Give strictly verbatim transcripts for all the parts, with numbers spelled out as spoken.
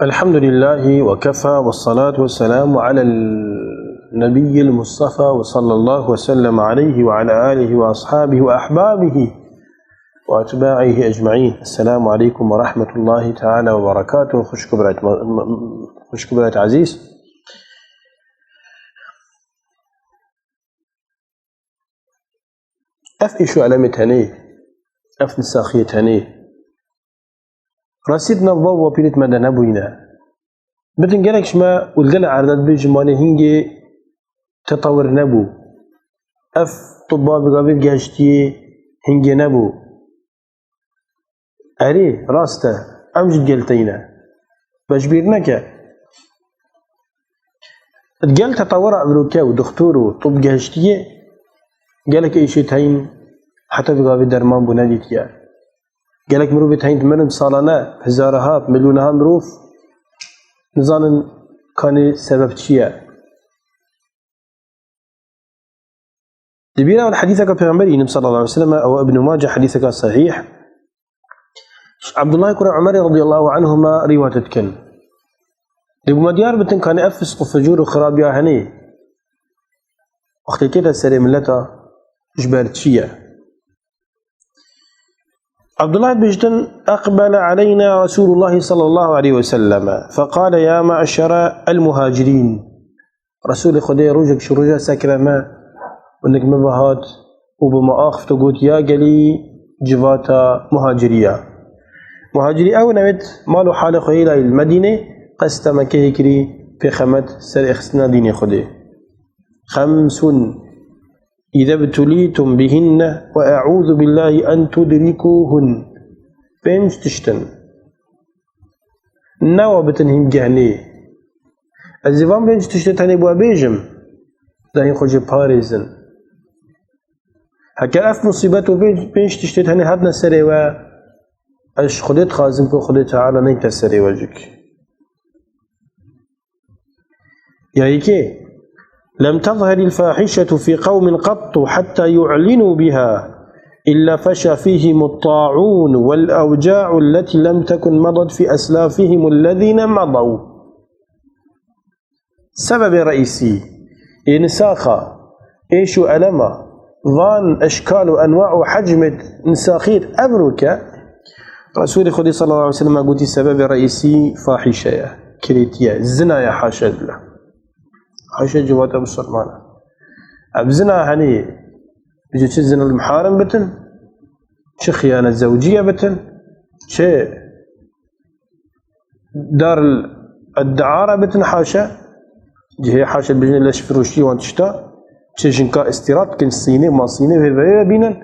الحمد لله وكفى، والصلاة والسلام على النبي المصطفى، وصلى الله وسلم عليه وعلى آله وأصحابه وأحبابه وأتباعه أجمعين. السلام عليكم ورحمة الله تعالى وبركاته. Xwişk û birayt, xwişk û birayt ezîz. Ev îş û elemê tenê, ev nisaxiyê tenê, rastî di nav bav û bapîrêt me de nebûyîne. Bitin gelek ji me û li gel erde dibêjin, manê hingê tetewir nebû. Ev tibba bi gavê gehiştiyê hingê nebû. Erê, rast e, em jî digel teyî ne. Be ji bîr neke. Digel tetewira evroke û doktor û tib gehiştiye, gelek êşê teyîn heta bi gavê derman bû nedîtiye. Gelek mirovê teyîn dimirin salane, hezaraha, milyonaha mirov nizanin kanê sebeb çi ye. Di bîra min hedîseka Pêxemberî înim sallallahu aleyhi ve sellem, ew Ibn Mace hedîseka sehîh. Ji Abdullah kura Umerê radiyallahu anhuma rîwayet dikin. Dê bû me diyar bitin kanê ev fisq û fucûr û xirabiya henê. Wextê kête serê mileta ji ber çi ye? Abdullah dibêjtin, "Eqbele aleyna Resulullah sallallahu aleyhi ve sellem, feqale ya me'şere el muhacirîn." Resulê Xwedê rojek ji roja sekire me û nik me ve hat û bi me axift û got, "Ya gelî civata muhaciriya." Muhacirî ew in, ewêt mal û halê xwe hêlayî li Medînê, qesta Mekeyê kirî, pêxemet ser êxistina dînê Xwedê. "Xemsun, îze btulîtum bihinne ve e'ûzu billahî en tudrîkûhun." Pênc tişt in. Newa bitin hîn gehnê. Ez ê van pênc tiştê tenê bo we bêjim, da hîn xwe jê parêzin. Heke ev musîbet û pênc, pênc tiştê tenê hatine serê we, ez ji Xwedê dixwazim ku Xwedê Teala neyte serê we cik. Ya yekê, "Lem tezheril fahişetu fi qewmin qattu hatta yu'linu biha, illa feşa fihimut ta'un vel evca'u lleti lem tekun medat fi eslafihimul lezine medaw." Sebebê reîsî ê nisaxa, êş û elema van eşkal û enwa û hecmêt nisaxî evroke, Resûlê Xwedê sallallahu aleyhi ve sellem gotî, sebebê reîsî fahîşe ye, kirêtî ye, zina ye, haşa lillah. Haşa civata musulmana. Ev zina henî, ji çi zina muharim bitin, çi xiyanet zewciye bitin, çi dar eddiara bitin, haşa. Cihê haşa bijne leş firoşî wan tişta. Çi jinka îstîrat dikin, sînê, ma sînê vê veyve bînin.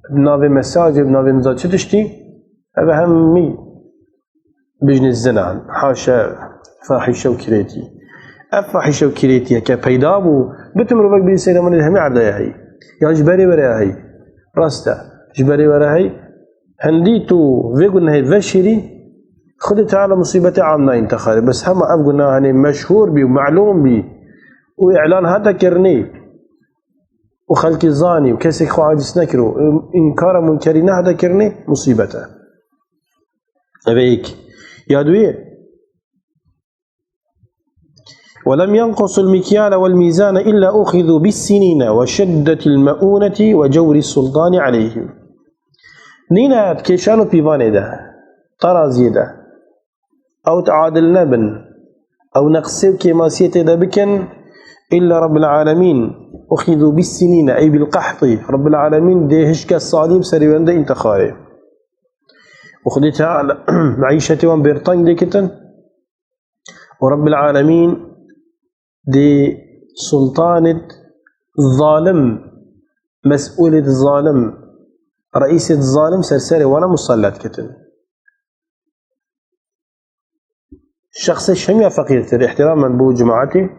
Bi navê mesajê, bi navê niza çi tiştî. Ev hemî bijne zinan. Haşa fahîşe û kirêtî. Ev fahîşe û kirêtî ke peyda bû, bitim mirovek bî seyre min hemî erdaya heyî. Yan ji berê were heyî. Rast e. Ji berê were heyî. Hindî tu vê gunehê veşêrî, Xwedê Teala musîbetê am nayîn te xarê. Bes hema ev gunahanê meşhûr bî û melûm bî û îlan hate kirinê û xelkê zanî û kesek xwe aciz nekir û înkara munkerî nehate kirinê, musîbet e. Ev e yek. Ya duyê, "Ve lem yenqusul mikyale vel mîzane illa uxizû bis sinîne ve şiddetil meûneti ve cewri sultani aleyhim." Nîne di kêşan û pîvanê de, teraziyê de, ew adil nebin, ew neqsê û kêmasiyê tê de bikin, illa Rabbil alemîn uxizû bis sinîne, ey bil qehtî, Rabbil alemîn dê hişke salî bi serê wende întixarê. Û Xwedê Teala meîşetê wan bêrteng dê kitin. û Rabbil alemîn dê sultanêt zalim, mesûlêt zalim, reîsêt zalim ser serê wana musellet kitin. Şexsê şemiya feqîrtir, îhtîramen bo cemaetê,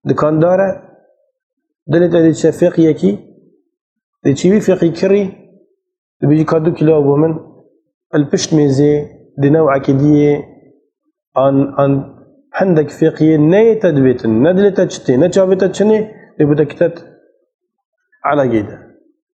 dikandar e, dilê te dê çe feqiyekî, dê çî wî feqî kirî, dibêjî ka du kîlo bo min, li pişt mêzê, di newekê diyê, an, an hindek fêqiyê neyê te dibêtin, ne dilê te çi tê, ne çavê te çinê, lê bi te kitet elagê de.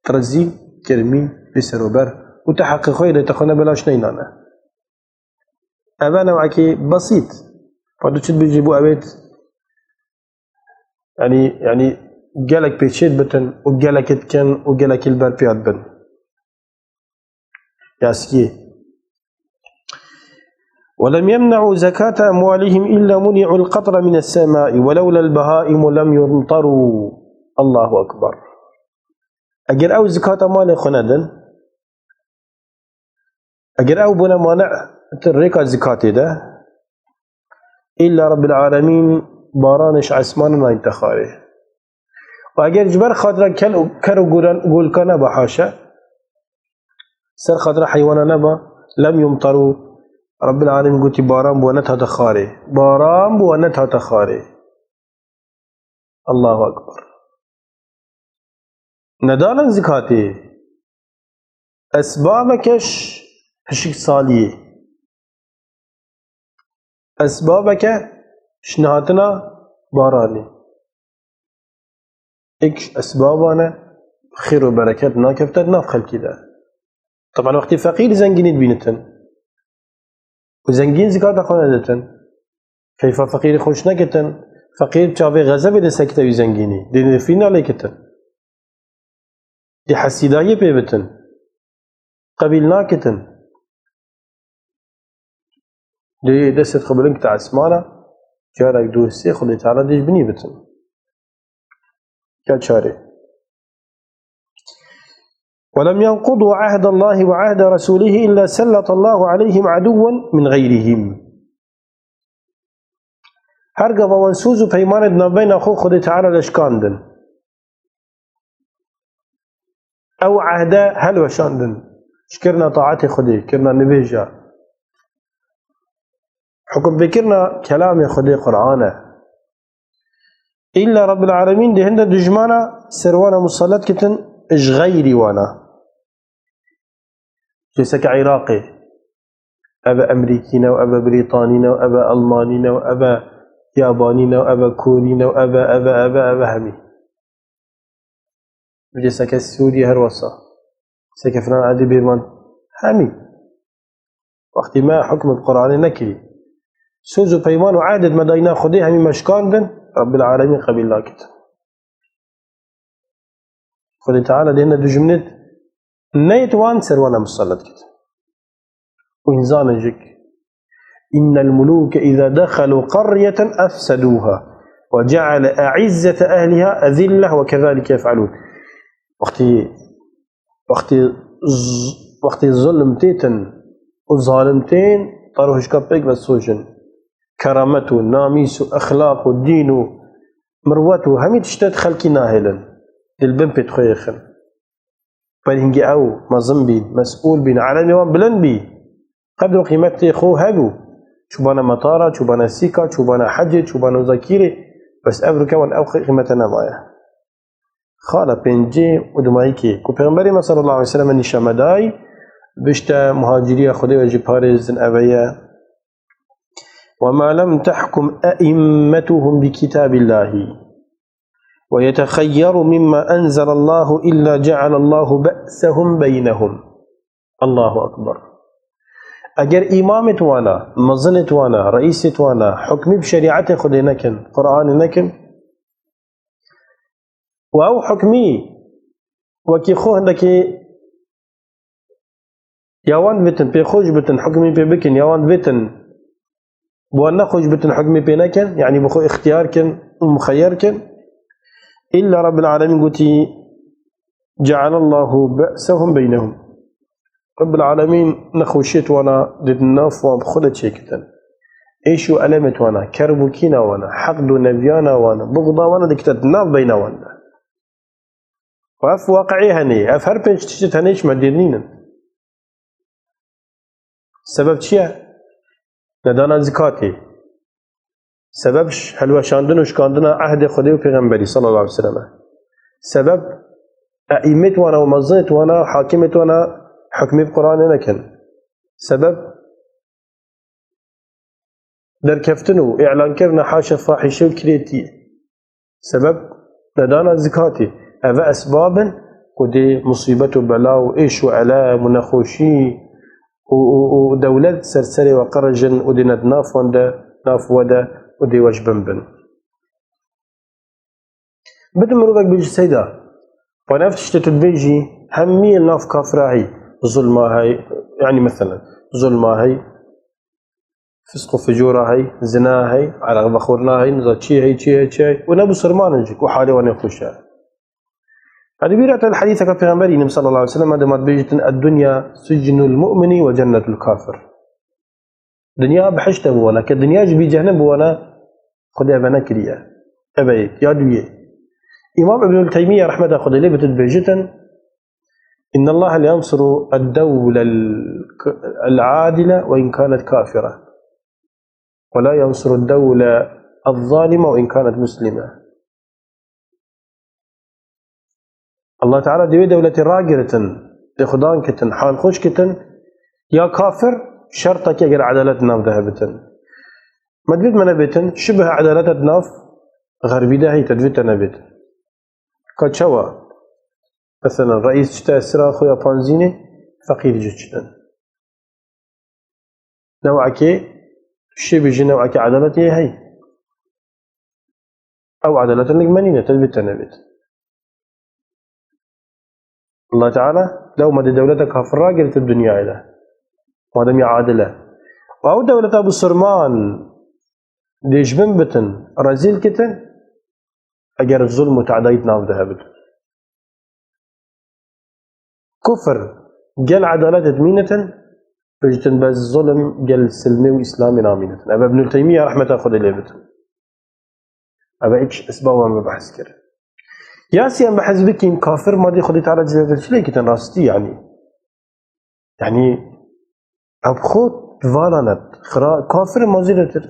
Ti rezîl, kermî, bêserober û te heqê xwe yê, lê te xwe ne belaş neynane. Ev e newekî besît. Ka tu çi dibêjî bo ewêt, yanî, yanî gelek pêçê dibitin û gelekî dikin û gelekî li ber piya dibin. Yaskiyê. ولم يمنعوا زكاة أموالهم إلا منعوا القطر من السماء ولولا البهائم لم يمطروا. الله أكبر. Eger ew zikata malê xwe nedin, eger ew bûne mane rêka zikatê de, îlla Rabbil Alemîn baranê ji esmanê nayîn te xwarê. Û eger ji ber xatira kel û ker û guran-, gulka neba, haşa, ser xatira heywana neba, lem yumtaru, Rabbil Alemîn gotî, baran bo ne tate xwarê. Baran bo ne tate xwarê. Allahu Ekber. Nedana zikatê esbabeke ji hişksaliyê. Esbabeke ji nehatina baranê. Êk ji esbaban e, xêr û bereket nakefte di nav xelkî de. Teban wextî feqîr zengînî dibînitin û zengîn zikata xwe neditin, keyfa feqîrî xweş nekitin, feqîr çavê xezebê disekite wî zengînî, dê nifîna lê kitin. Dê hesîdayiyê pê bitin. Qebîl nakitin. Dê destê xwe bilind kite esmana, carek du sê Xwedê Teala dê ji binî bitin. Ya çarê. ولم ينقضوا عهد الله وعهد رسوله إلا سلط الله عليهم عدوا من غيرهم. Her gava wan soz û peymanê di navbeyna xwe Xwedê Teala leşkandin. Ew ehde helweşandin. Ji kirina taetê Xwedê, kirina nivêja. Hukm pêkirina kelamê Xwedê Qur'an e. Îlla Rabbil Alemîn dê hinde dijmana ser wana musallet kitin ji xeyrî wana. Ji seke Iraqê, ev e Emerîkî ne û ev e Brîtanî ne û ev e Elmanî ne û ev e Yabanî ne û ev e Korî ne û ev e, ev e, ev e, ev e hemî. Ji seke Sûriyê her wesa. Seke filan edî bêrman hemî. Wextî me hukm bi Qur'anê nekirî. Soz û peyman û ehdê me dayîna Xwedê hemî me şikandin, Rabbil Alemîn qebîl nakitin. Xwedê Teala dê hinde dijminê neyêt wan ser wan e musallet kitin. Û hîn zanin jî, إن الملوك إذا دخلوا قرية أفسدوها وجعلوا أعزة أهلها أذلة وكذلك يفعلون. Wextî, wextî z-, wextî zulm têtin û zalim tên, tar û hişka pêk ve sojin. Keramet û namîs û exlaq û dîn û mirwet û hemî tiştet xelkî nahêlin. Dê li bin pêt xwe yêxin. Ber hingî ew mezin bîn, mesûl bîn, elemê wan bilind bî. Qedr û qîmetê xwe hebû. Çûbane metara, çûbane sîka, çûbane hecê, çûbane zakîrê. Bes ev rûke wan ew qîmete nemaye. Xala pêncê û dumayîkê ku Pêxemberê me sallallahu aleyhi ve sellem nîşan me dayî, bişte muhaciriya Xwedê we jî parêzin eve ye. وما لم تحكم أئمتهم بكتاب الله ويتخيروا مما أنزل الله إلا جعل الله بأسهم بينهم. Allahu Ekber. Eger îmamêt wana, mezinêt wana, reîsêt wana hukmî bi şerîetê Xwedê nekin, Qur'anê nekin, û ew hukmî wekî xwe hindekî ya wan dibêtin, pê xwe jî bitin, hukmî pê bikin, ya wan dibêtin, bi wan nexweş bitin, hukmê pê nekin, yanî bi xwe îxtiyar kin û muxeyyer kin. Îlla Rabbil Alemîn gotî, جعل الله بأسهم بينهم. Rabbil Alemîn nexweşiyêt wana dê di nav wan bi xwe de çêkitin. Êş û elemêt wana, kerb û kîna wana, heqd û neviyana wana, buxda wana dikite di nav beyna wan de. Û ev waqiî henê, ev her pênc tiştê tenê ji me dêr nînin. Sebeb çi ye? Nedana zikatê. Sebeb ş-, helweşandin û şikandina ehdê Xwedê û Pêxemberî sallallahu aleyhi ve sellem e. Sebeb eîmêt wana û mezinêt wana, hakimêt wana hukmê bi Qur'anê nekin. Sebeb derkeftin û îlankirina haşa fahîşe û kirêtiyê. Sebeb nedana zikatê. Ev esbab in ku dê musîbet û bela û êş û elem û nexweşî û, û, û dewlet ser serê we qirij in û dê ne di nav wan de, nav we de û dê we ji bin bin. Bidin mirovek bêjî seyda, xwe ev tiştê tu dibêjî, hemî li nav kafira hey, zulma hey, yanî meselen, zulma hey, fisq û ficûra hey, zina hey, ereq vexwarina hey, niza çi hey, çi hey, çi hey, û ne bisilman in jî, ku halê wan nexweş e. Yanî bîra te li hedîseke Pêxemberî înim sallallahu aleyhi ve sellem, dema dibêjîtin, "Eddunya sicnul mu'mini ve cennetul kafir." Dinya bihişt e bi wana, ke dinya jî bî cehennem bi wana, Xwedê eve nekiriye. Eve yek, ya duyê. Îmam Ibnul Teymîye rehmeta Xwedê lê bit dibêjitin, "İnnallaha leyansuru ad-dawla al-adile ve in kanet kafira. Ve la yansuru ad-dawla az-zalime ve in kanet muslime." Allah Teala dê wê dewletê ragiritin, dê xudan kitin, hal xweş kitin, ya kafir, şerta ki eger edalet nav de hebitin. Me divêt me nebêtin, şibih edaleta di nav xerbî de hey, te divêt te nebêtin. Ka çawa? Mesela reîs çite sira xwe ya panzînê, feqîr jî çitin. Newekê, şê bêjî newekê edaletê hey. Ew edalet hinek me nîne, te divêt te nebêt. Allah Teala lewma dê dewleta kafir ragirît di dinyayê de. Madem ya adil e. Û ew dewleta bisilman dê ji bin bitin, rezîl kitin, eger zulm û teadayî di nav de hebit. Kufr gel edaletê dimînitin, bêjitin bes zulm gel silmê û îslamê namînitin. Ev Ibnul Teymîye rehmeta Xwedê lê bitin. Ev hiç esbab em behs kir. Ya sî em behs bikîn, kafir madî Xwedê Teala cezayê çi lê kitin rastî yanî. Yanî ev xwe vala net. Xira kafir ma zêdetir.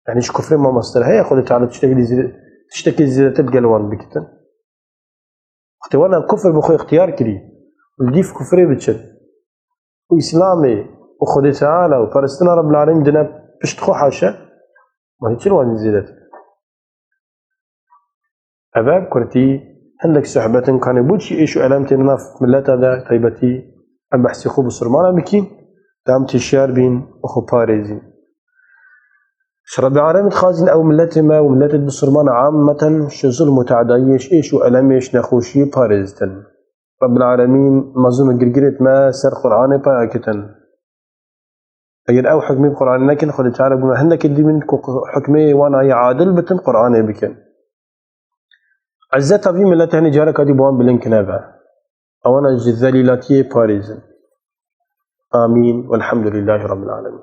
Yanî ji kufrê ma mestir heye Xwedê Teala tiştekî zêde-, tiştekî zêdetir gel wan bikitin. Xwedê wana kufr bi xwe ixtiyar kirî. Li dîf kufrê biçin. Û Îslamê û Xwedê Teala û peristina Rebbil Alemîn dine pişt xwe haşe. Ma hiç wan zêdetir. Ev e bi kurtî hindek sohbetin kanê bo çi êş û elem tê di nav mileta de taybetî em behsê xwe bisilmana bikîn, da em têşiyar bîn û xwe parêzîn. Ji Rebî Alemî dixwazîn ew miletê me û miletê bisilman ammeten ji zulm û teadayiyê, ji êş û elemê, ji nexweşiyê parêzitin. Rebbil Alemîn mezin û girgirêt me ser Qur'anê paya kitin. Eger ew hukmê bi Qur'anê nekin, Xwedê Teala bû me hindekê dî min ku hukmê wan ayê adil bitin, Qur'anê bikin. Izzeta vî milletê hinî careka dî bi wan bilind kine be. Ewana ji zelîlatiyê parêzin. Amîn. Welhamdulîllahî Rabbil Alemîn.